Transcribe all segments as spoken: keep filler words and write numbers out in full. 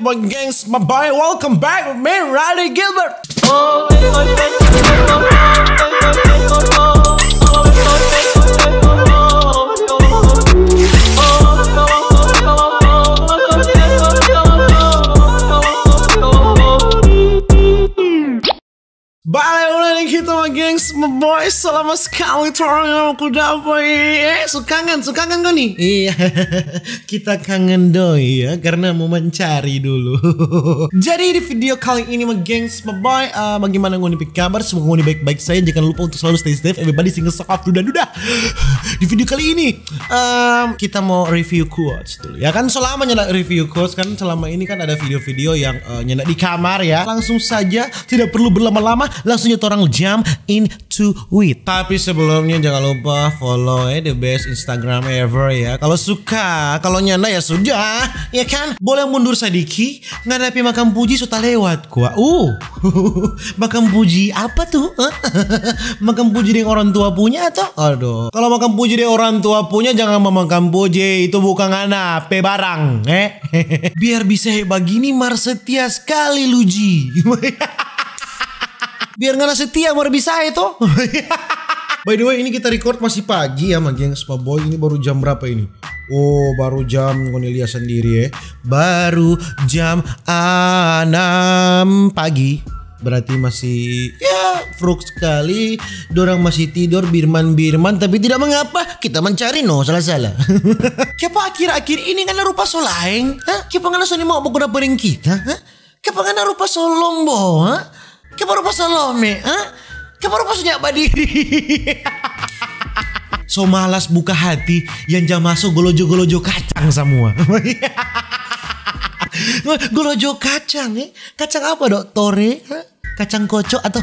My gengs, my boy, welcome back with me, Riley Gilbert. Bale ulang deng kita, my gengs, my boy. Selama sekali torang yang aku dapat. Eh, su kangen, su kangen ko ni? Iya, kita kangen doi ya, karena mau mencari dulu. Jadi di video kali ini, my gengs, my boy, eh, bagaimana ngoni pe kabar? Semoga ngoni baik-baik saja. Jangan lupa untuk selalu stay safe. Everybody single, sok up, duda, duda. Di video kali ini, em, kita mau review quotes dulu. Ya kan, selamanya nak review quotes kan, selama ini kan ada video-video yang, eh, nyanda di kamar ya. Langsung saja, tidak perlu berlama-lama, langsung aja torang jump into it. Tapi sebelumnya jangan lupa follow, eh, the best Instagram ever ya. Kalau suka, kalau nyanda ya sudah, ya kan? Boleh mundur sadiki, ngana pe makang puji so talewat kwa. Uh, makang puji apa tuh? Hah? Makang puji deng orang tua punya atau? Aduh, kalau makang puji deng orang tua punya, jangan makang puji, itu bukan ngana pe barang, eh. Biar bisa he bagini mar setia skali, Luji. Biar ngana setia mar bisa he to. By the way, ini kita record masih pagi ya, my gengs, my boy. Ini baru jam berapa ini? Oh, baru jam, ngoni lia sendiri ya. Baru jam anam pagi. Berarti masih, ya, fruk skali. Dorang masih tidor, birman-birman, tapi tidak mengapa. Kita mencari, no salah-salah. Kiapa akhir-akhir ini ngana rupa so laeng? Hah? Kiapa ngana so nimau baku dapa deng kita? Hah? Kiapa ngana rupa so lombo? Hah? Kiapa rupa so lome? Hah? Kiapa rupa so nyak badiri? So malas buka hati, yang ja maso golojo-golojo kacang samua. Golojo kacang, eh? Kacang apa, dok? Tore? Hah? Kacang koco atau?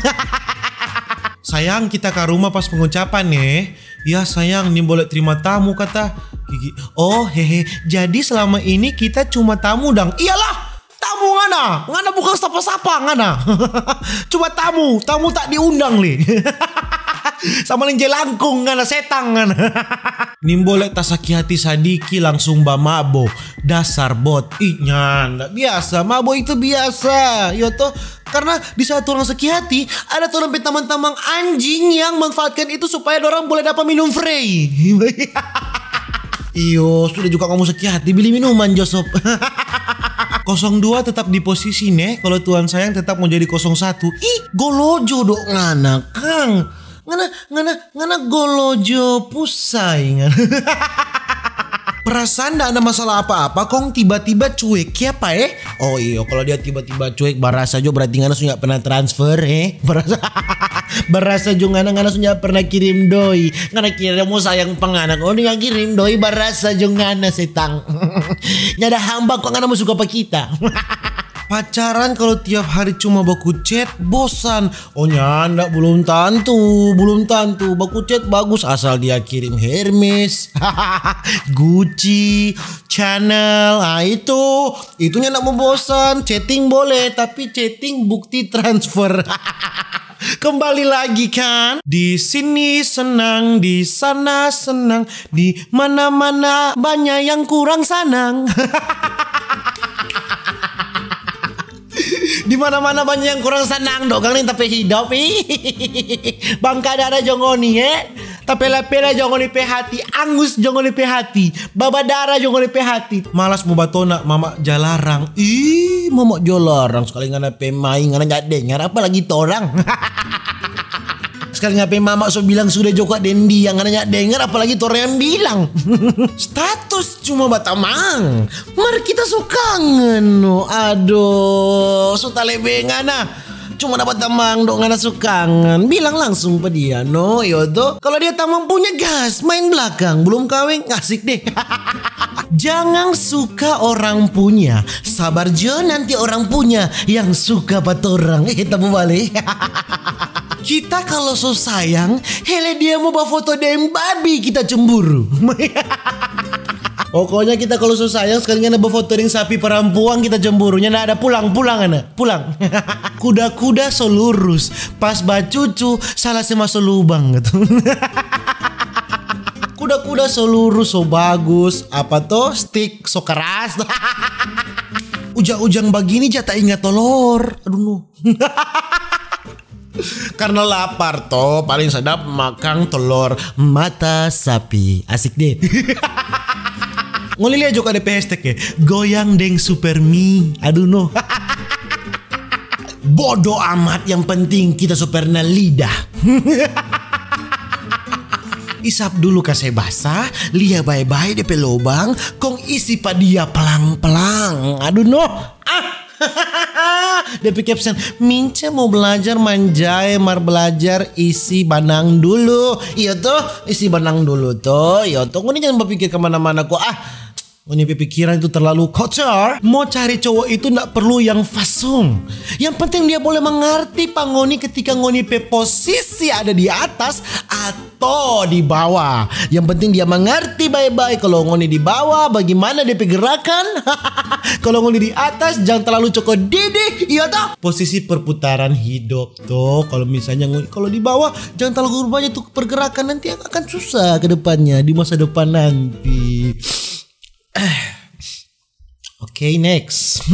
Sayang, kita ka rumah pas pengucapan, eh. Ya, sayang, nimbole terima tamu, kata Gigi. Oh, hehe. Jadi selama ini kita cuma tamu dang. Iyalah, tamu ngana. Ngana bukan sapa-sapa, ngana. Cuma tamu, tamu tak diundang, le. Sama deng jelangkung, ngana setang, ngana. Nimbole tasaki hati sadiki langsung bamabo. Dasar bot. Ih, nyanda biasa. Mabo itu biasa. Yo to, karena di saat orang saki hati, ada torang pe tamang-tamang anjing yang manfaatkan itu supaya dorang boleh dapa minum frei. Iyo, sudah juga kamu saki hati, beli minuman, Josop. Kosong dua tetap di posisi, ne. Kalau Tuhan sayang tetap mau jadi kosong satu. Ih, golojo dok ngana, kang. Ngana, ngana, ngana golojo pusai, ngana. Perasaan nda ada masalah apa-apa, kong tiba-tiba cuek. Kiapa, eh? Oh iyo, kalau dia tiba-tiba cuek, barasa jo berarti ngana su nyak pernah transfer, eh? Barasa, barasa jo ngana, ngana su nyak pernah kirim doi. Ngana kira mo sayang pa ngana, kong dia kirim doi, barasa jo ngana setang. Nyanda hamba kong ngana mo suka pa kita. Pacaran kalau tiap hari cuma baku chat, bosan. Oh nyanda, belum tantu, belum tantu. Baku chat bagus asal dia kirim Hermes, Gucci, Chanel. Ah itu, itu nyanda mo bosan. Chatting boleh, tapi chatting bukti transfer. Kembali lagi kan? Di sini senang, di sana senang, di mana-mana banyak yang kurang sanang. Di mana-mana banyak yang kurang sanang, dok, kang, ni tapi hidup, ih. Bangka dada jo ngoni, eh. Tapela-pela jo ngoni pe hati, angus jo ngoni pe hati, babadara jo ngoni pe hati. Malas mo batona, mama ja larang. Ih, mama ja larang, sekali ngana pe mai, ngana nyak dengar, apalagi torang. Sekali ngana pe mama so bilang sudah jo kwa deng dia, ngana nyak dengar, apalagi torang yang bilang. Status cuma batamang, mar kita so kangen, no. Aduh, so talebe ngana. Cuma dapa tamang dok, ngana so kangen, bilang langsung pa dia, no, yo to. Kalau dia tamang punya, gas, main belakang, belum kaweng, asik deh. Jangan suka orang punya, sabar jo nanti orang punya yang suka pa torang. Eh, tabu bale. Kita kalau so sayang, hele dia mo bafoto deng babi, kita cemburu. Pokoknya kita kalau so sayang, sekali ngana bafoto deng sapi parampuang, kita cemburu. Nyanda ada, pulang, pulang, ngana. Pulang. Kuda-kuda so lurus, pas bacucu, salah se maso lubang gitu. Kuda-kuda so lurus, so bagus, apa to, stick so keras. Ujang-ujang bagini ja ta inga tolor. Aduh no. Karena lapar to, paling sadap makang telor mata sapi. Asik deh. Ngoni lia jo ka depe hashtag ya, goyang deng super mie. Aduh no. Bodo amat, yang penting kita so pernah lidah. Isap dulu kase basah, lia bae-bae depe lobang, kong isi pa dia plang-plang. Aduh no. Ah. Depe caption, "Mince mo blajar manjae, mar blajar isi banang dulu." Iyo to, isi banang dulu to. Iyo to, ngoni jangan bapikir kemana-mana ko. Ah, ngoni pe pikiran itu terlalu kotor. Mo cari cowok itu ndak perlu yang fasung. Yang penting dia boleh mengerti pa ngoni ketika ngoni pe posisi ada di atas atau di bawah. Yang penting dia mengerti bae-bae kalau ngoni di bawah, bagaimana dia pe gerakan. Kalau ngoni di atas, jangan terlalu coko didi, iyo to? Posisi perputaran hidup to. Kalau misalnya ngoni, kalau di bawah, jangan terlalu berubah tuh pergerakan, nanti akan susah ke depannya, di masa depan nanti. Oke, next.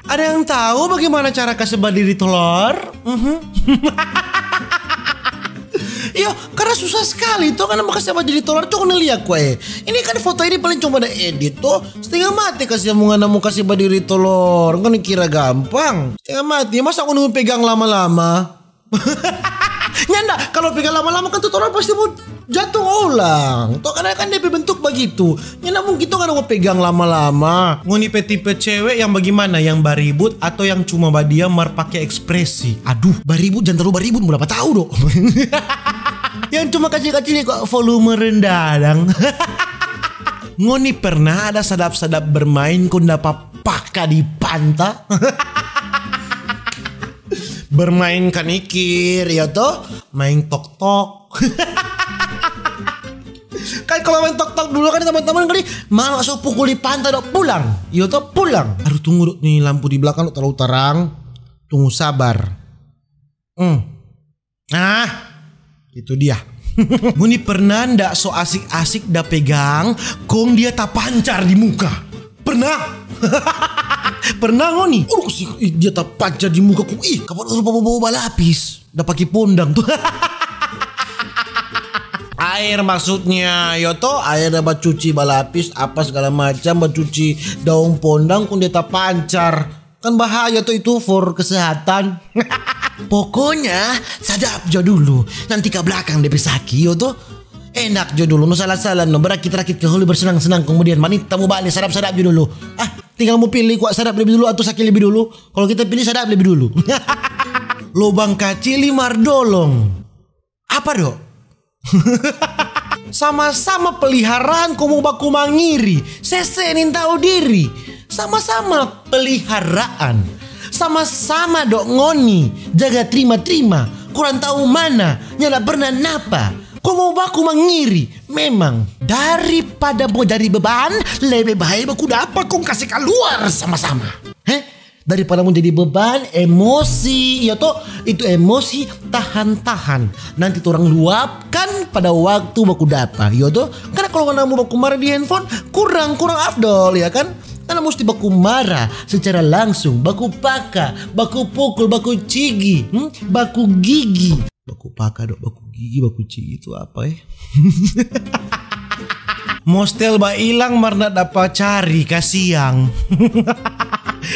Ada yang tahu bagaimana cara kasih badiri telur? Mhm. Iyo, karena susah sekali to, karena mau kasih badiri telur, coba nih lihat kue. Ini kan foto ini paling cuma ada edit to, setengah mati kasih yang mau ngana mau kasih badiri telur, kan kira gampang. Setengah mati, masa aku nunggu pegang lama-lama? Nyanda, kalau pegang lama-lama kan tu orang pasti mau jatuh ulang. Tuh karena kan dia bentuk begitu. Nyanda mungkin tuh karena mau pegang lama-lama. Ngoni pe tipe cewek yang bagaimana? Yang baribut atau yang cuma badiam mar pake ekspresi? Aduh, baribut jangan terlalu baribut, mau dapat tahu dong. Yang cuma kacil-kacil kok volume rendah dang. Ngoni pernah ada sadap-sadap bermain kong dapa paka di panta? Bermain kanikir, ya toh? Main tok-tok. Kan kalau main tok-tok dulu kan teman-teman kali, mama so pukul di pantat dok pulang. Yo toh pulang. Aduh tunggu dok nih lampu di belakang dok terlalu terang. Tunggu sabar. Hmm. Nah, itu dia. Ngoni pernah ndak so asik-asik da pegang, kong dia tapancar di muka? Pernah? Pernah ngoni? Aduh, si, ih, dia tapancar di muka kong, ih, kapan rupa bawa balapis? Da pake pondang tuh. Air maksudnya, yo to, air da bacuci balapis, apa segala macam, bacuci daun pondang, kong dia tapancar. Kan bahaya tuh itu for kesehatan. Pokoknya sadap jo dulu. Nanti ka blakang depe saki yo to. Enak jo dulu, no salah-salah, no berakit-rakit ke hulu bersenang-senang, kemudian manita mo bale sadap-sadap jo dulu. Ah, tinggal mo pilih kuat sadap lebih dulu atau saki lebih dulu. Kalau kita pilih sadap lebih dulu. Lobang kacili mar dolong. Apa do? Sama-sama peliharaan kong mo baku mangiri, sese nintau diri. Sama-sama peliharaan. Sama-sama dok ngoni jaga trima-trima. Kurang tahu mana, nyanda pernah napa. Kong mo baku mangiri. Memang, daripada mo jadi beban, lebe bae baku dapa kong kase kaluar sama-sama. Heh? Daripada mo jadi beban, emosi, iyo to? Itu emosi tahan-tahan. Nanti torang luapkan pada waktu baku dapa, iyo to? Karena kalau ngana mo baku mara di handphone, kurang, kurang afdol, ya kan? Ngana musti baku mara secara langsung, baku paka, baku pukul, baku cigi, hmm? Baku gigi. Baku paka dok, baku gigi, baku cigi itu apa eh? Mostel bailang mar ndak dapa cari kasiang.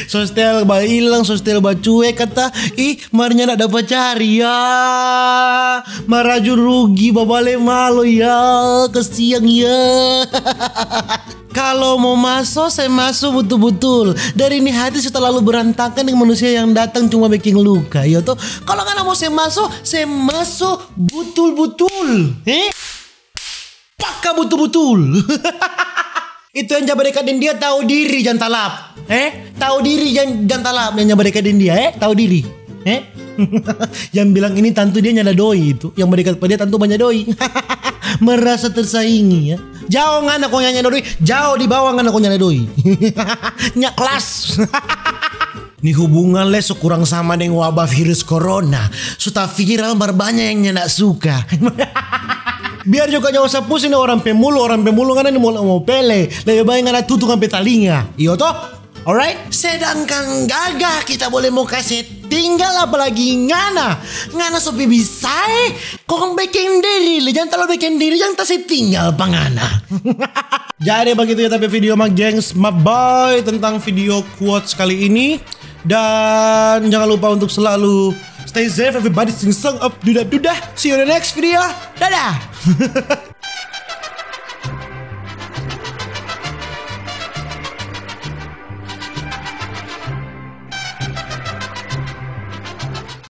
Sostel bailang, sostel bacuek kata, ih, mar nyanda dapa cari ya. Maraju rugi, babale malo ya, kasiang ya. Kalo mo maso, se maso butul-butul. Dari ni hati su talalu berantakan deng manusia yang datang cuma beking luka, iyo to? Kalo ngana mo se maso, se maso butul-butul. Eh? Paka butul-butul. Itu yang ja badekat deng dia tau diri jang talap. Eh? Tau diri jang, jang talap yang ja badekat deng dia, eh? Tau diri. Eh? Yang bilang ini tantu dia nyanda doi itu. Yang badekat pa dia tantu banya doi. Merasa tersaingi ya. Jao ngana kong nyanda doi, jao di bawah ngana kong nyanda doi. Nya kelas. Ni hubungan le so kurang sama deng wabah virus corona. So ta viral mar banya yang nyanda suka. Biar jo kanya osa pusing deng orang pe mulu, orang pe mulu ngana ni mo, mo pele. Lebe bae ngana tutu ngana pe talinga. Iyo to? Alright, sedangkan gagah kita boleh mo kase tinggal, apalagi ngana. Ngana so pi bisa, eh? Kong beking diri, le, jang talalu beking diri, jang tase tinggal pa ngana. Jadi begitu ya, tapi video ma gengs, ma boy, tentang video quotes kali ini. Dan jangan lupa untuk selalu stay safe, everybody sing song of duda-duda. See you in the next video. Dadah.